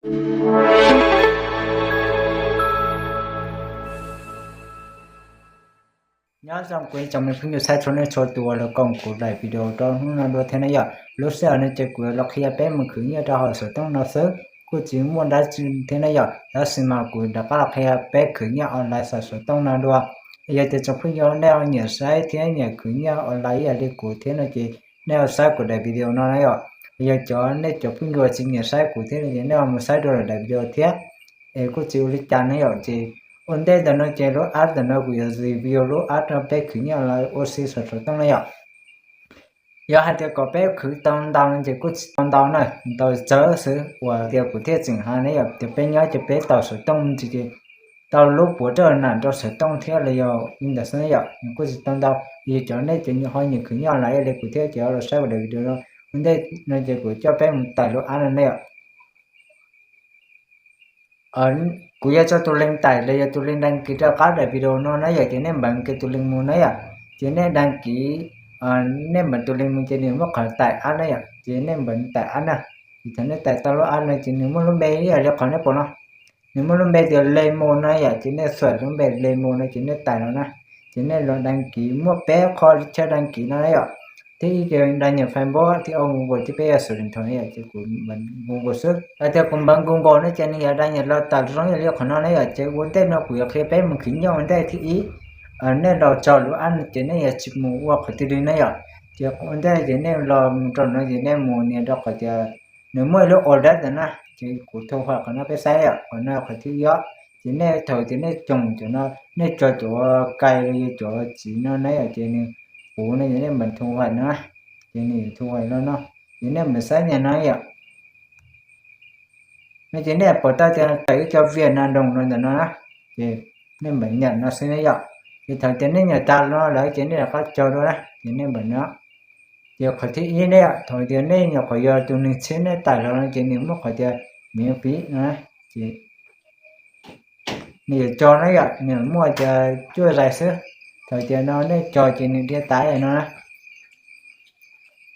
Nyob zoo kuv ib tsoom me phooj ywg saib txhua nej txhua tus uas los koom kuv daim video rau hnub no dua thiab na yom. Lub sij hawm no ces kuv yuav los qhia peb mus khwv nyiaj rau hauv xov tooj no xwb, kuj tsis muaj dab tsi thiab na yom. Tab sis mas kuv rov qab los qhia peb khwv nyiaj online saum xov tooj no dua. Yog tias tsoom phooj ywg nej ho nyiam saib thiab nyiam khwv nyiaj online ib yam li kuv thiab no ces nej ho saib kuv daim video no na yom. Yog cov nej cov phooj ywg tsis nyiam saib kuv thiab no ces nej ho mus saib dua lwm daim video thiab. Es kuj tsis ua li cas na yom, ces ua ntej ntawm no ces lub app ntawm no kuv yuav review lub app rau peb khwv nyiaj online ua si saum xov tooj na yom. Yog hais tias kom peb khwv tau ntau no ces kuj tsis tau ntau na, ntau tsawg xwb uas tias kuv thiaj tseem hais ne yom, tias peb nyob ces peb tau xov tooj ntsis ces tau lub puav raj nam rau xov tooj thiab los yog li ntawd xwb na yom, kuj tsis tau ntau. Yog cov nej ces ho nyiam khwv nyiaj online li kuv thiab ces los saib kuv daim video no. Ua ntej no ces kuv coj peb mus tải lub app no ne yom. Kuv yuav tso tus link tải los yog tus link đăng ký rau qab daim video no na yom, ces nej npaj kiag tus link mus na yom. Ces nej đăng ký, nej npaj tus link mus ces nws muaj qhov tải app na yom, ces nej npaj tải app na. Ces thaum nej tải tau lub app no ces nws muaj lub npe ib yam li qhov nej pom no, nws muaj lub npe tias Lemo no yom, ces nej xuam lub npe Lemo no ces nej tải los na. Ces nej los đăng ký, muaj peb qho chaw đăng ký no na yom. Thib ib ces đăng nhập Facebook, thib ob Google, thib peb yog số điện thoại na yom, ces kuv Google xwb. Hais tias kuv npaj Google no ces nws yog đăng nhập los tawm zoo ib yam li qhov no na yom, ces ua ntej no kuv yuav qhia peb mus khwv nyiaj ua ntej. Thib ib, nej los tso lub app no ces nej yuav tsum mus ua qhov twg li na yom. Ces ua ntej ces nej los mus rau no ces nej mus nias rau qhov tias nws muaj ib lub order ntawm na, ces kuv thu hoạch qhov no peb saib yom, qhov no qhov thib ib. Ces nej thaum tias nej koom cov no, nej tso cov cài los yog cov txiv no na yom, ces nws puv no ces nej npaj thu hoạch no, ces nws thu hoạch los no, ces nej mus saib nias no yom. No ces nej pom tau tias tawm ib co Việt Nam đồng no ntawm no na, ces nej npaj nhập no xwb na yom. Ces thaum tias nej nhập tag no lawm ces nej rov qab tso dua na, ces nej npaj no. Ces qhov thib ib ne yom, thaum tias nej nyuam qhuav yog tus neeg tsheb nej tải los no ces nws muaj qhov tias miễn phí no, ces nws yuav tso na yom, nws muaj tias cuaj zaim xwb. Thaum tias no nej tso ces nws dhia tas no na.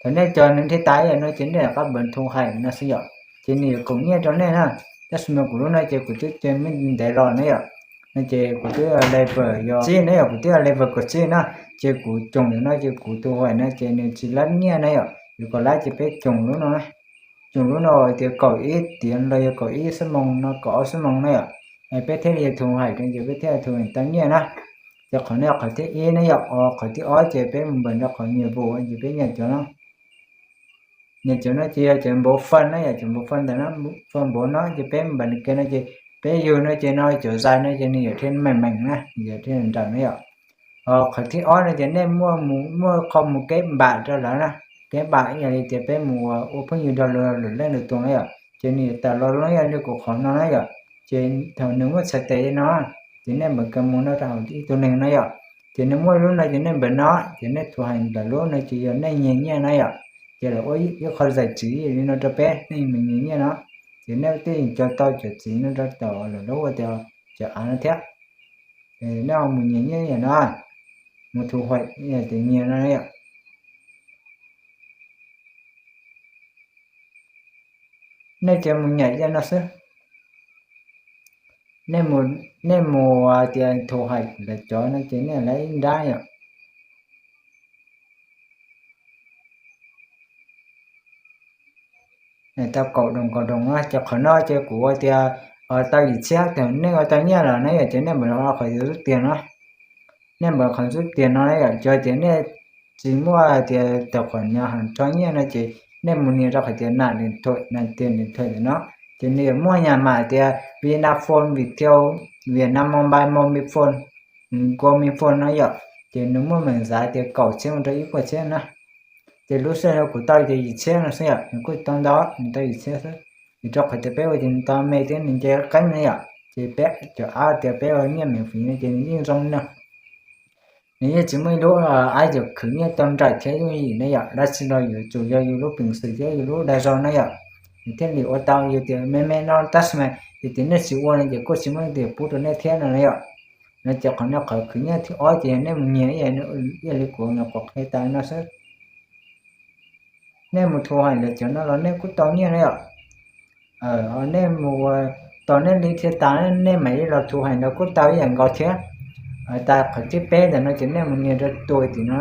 Thaum nej tso nws dhia tas no ces nej rov qab npaj thu hoạch no xwb yom, ces nws yuav koom nyiaj rau nej na. Tab sis mas kuv lub no ces kuv twb cia me ntev los na yom, no ces kuv twb level yog tsib na yom, kuv twb level kaum tsib na, ces kuv koom no ces kuv thu hoạch no ces nws tsis lab nyiaj na yom, yuav kom lab ces peb koom lub no, koom lub no tias kaum ib tiav los yog kaum ib xuab moos no kaum ob xuab moos na yom, peb thiaj li thu hoạch ces peb thiaj thu hoạch tau nyiaj na. Ces qhov no qhov thib ib na yom, qhov thib ob ces peb mus npaj rau qhov nhiệm vụ ces peb nias cov no. Nias cov no ces yog cov npau faj na yom, cov npau faj ntawm no, faj npau no ces peb npaj kiag no ces peb yug no ces no cov zaim no ces nws yuav thiaj meem meem na, nws yuav thiaj nrawm na yom. Qhov thib ob no ces nej muaj, muaj qhov mus keb npam rau lawv na, keb npam ib yam li tias peb mus ua phooj ywg rau lwm leej lwm tus na yom, ces nws yuav tawm los zoo ib yam li kuv qhov no na yom. Ces thaum nws muaj txhais tes no, ces nej npaj kiag mus no rau hauv ib tug neeg na yom. Ces nws muaj lub no ces nej npaj no, ces nej thu hoạch lawm lub no ces yog nej nyiag nyiaj na yom. Ces lawv ua ib qho giải trí li no rau peb, nej mus nyiag nyiaj no, ces nej thiaj tso tau cov txiv no rau tom lawv lub ua tias cov av no thiab. Nej mus nyiag nyiaj yam no, mus thu hoạch tias nyiag no yom. Nej ces mus nyiag yam no xwb. Nej mus, nej mus tias thu hoạch lawv cov no ces nej lawv ib nrab yom. Tau kaum đồng, kaum đồng no ces qhov no ces kuv ua tias tau yim txhiab, thaum nej ua tau nyiaj lawm na yom ces nej npaj qhov rub tiền no. Nej npaj qhov rub tiền no na yom, yog tias nej tsis muaj tias tài khoản ngân hàng tso nyiaj no ces nej mus nias rau qhov tias nạp điện thoại, nạp tiền điện thoại no, ces nws yuav muaj nyam mam tias Vinaphone, Viettel, Vietnam Mobile, Mobifone, Grameenphone no yom, ces nws muaj meem zav tias kaum txhiab mus rau ib puas txhiab na. Ces lub sij hawm no kuv tau tias yim txhiab no xwb yom, nws kuj tau ntau, nws tau yim txhiab xwb. Vim rau qhov tias peb ua ces nws tau me thiab nws nce qeeb na yom, ces peb cov app tias peb ua nyiaj miễn phí no ces nws yeej zoo no. Nws yeej tsis muaj ib lub app yuav khwv nyiaj tau nrawm thiab yooj yim na yom, dab tsi los yuav tsum yog yus lub peev xwm thiab yus lub dag zog na yom, nws thiaj li ua tau. Yog tias me me no tab sis mas yog tias nej tsis ua no ces kuj tsis muaj leej twg pub rau nej thiab no na yom. No ces qhov no qhov khwv nyiaj thib ob ces yog nej mus nyiag ib yam li kuv nyuam qhuav qhia tas no xwb. Nej mus thu hoạch lawv cov no los nej kuj tau nyiaj na yom. nej mus ua tos nej li thiaj tas, nej mam li los thu hais ntawd kuj tau ib yam nkaus thiab. Tas qhov thib peb ntawm no ces nej mus nias rau tua tim no,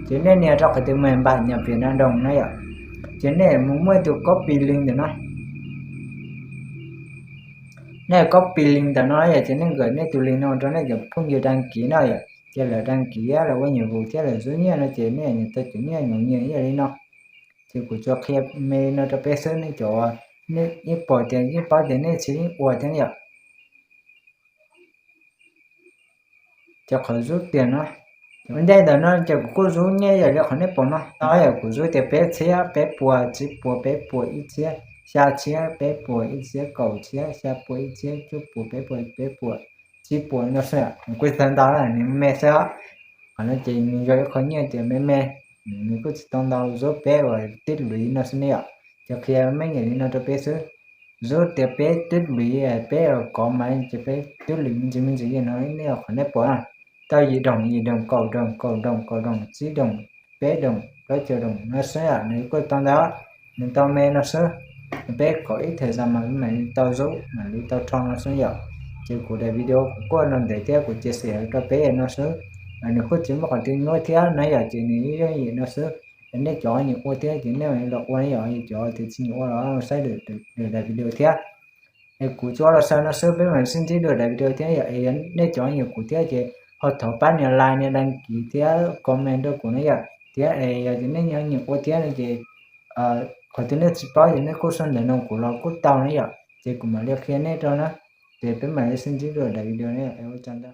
ces nej nias rau qhov tias mem npam nyam piam na doos na yom, ces nej mus muaj tus copy link ntawm no. Nej copy link ntawm no yom, ces nej nkawm nej tus link no rau nej cov phooj ywg daj kiv no yom, ces lawv daj kiv lawv ua nyuam vus thiab lawv zub nyiaj no ces nej nias tau cov nyiaj nyoos nyias ib yam li no. Ces kuv tsuas qhia me no rau peb xwb, nej cov, nej yeej pom tias yeej paub tias nej tsis yeej ua thiab yom. Ces qhov zub tiag no, ua ntej ntawm no ces kuv kuj zub nyiaj ib yam li qhov nej pom no. Tau yom, kuv zub tias peb txhiab peb puas, tsib puas peb puas, ib txhiab xya txhiab peb puas, ib txhiab kaum txhiab xya puas, ib txhiab cuaj puas peb puas, peb puas tsib puas no xwb. Nws kuj tsis tau ntau, nws me xwb. Qhov no ces nws yog ib qho nyiaj tias me me, nws kuj tsis tau ntau, zub peb uas twb luiv no xwb ne yom. Ces qhia meej yam li no rau peb xwb. Zub tias peb twb luiv, peb kov mas ces peb twb luiv me ntsis me ntsis li no, nej qhov nej pom na, tau yim doos, yim doos, kaum doos, kaum doos, kaum doos, tsib doos, peb doos, plaub caug doos no xwb yom, nws kuj tau ntau, nws tau me no xwb. Peb kov ib thawm zag mas mam li tau zub, mam li tau rho no xwb yom. Ces kuv daim video kuv kuj los ntev thiab kuv cia siab rau peb no xwb. Nws kuj tsis muaj qhov twg nyuaj thiab na yom, ces nws yeej yooj yim no xwb. Nej cov nyiam ua thiab ces nej los ua ne yom, cov tias tsis nyiam ua los saib lwm daim video thiab. Es kuv tsuas los xaus no xwb, peb mam sib ntsib dua daim video thiab yom. Es yog nej cov nyiam kuv thiab ces ho thov pab nias like nias đăng ký thiab comment rau kuv na yom. Thiab es yog tias nej nyiam ua thiab no ces qhov twg nej tsis paub ces nej kuj sau ntawv nug kuv los kuj tau na yom. Ces kuv mam li qhia nej rau na. Ces peb mam li sib ntsib dua daim video na, ua tsaug ntau.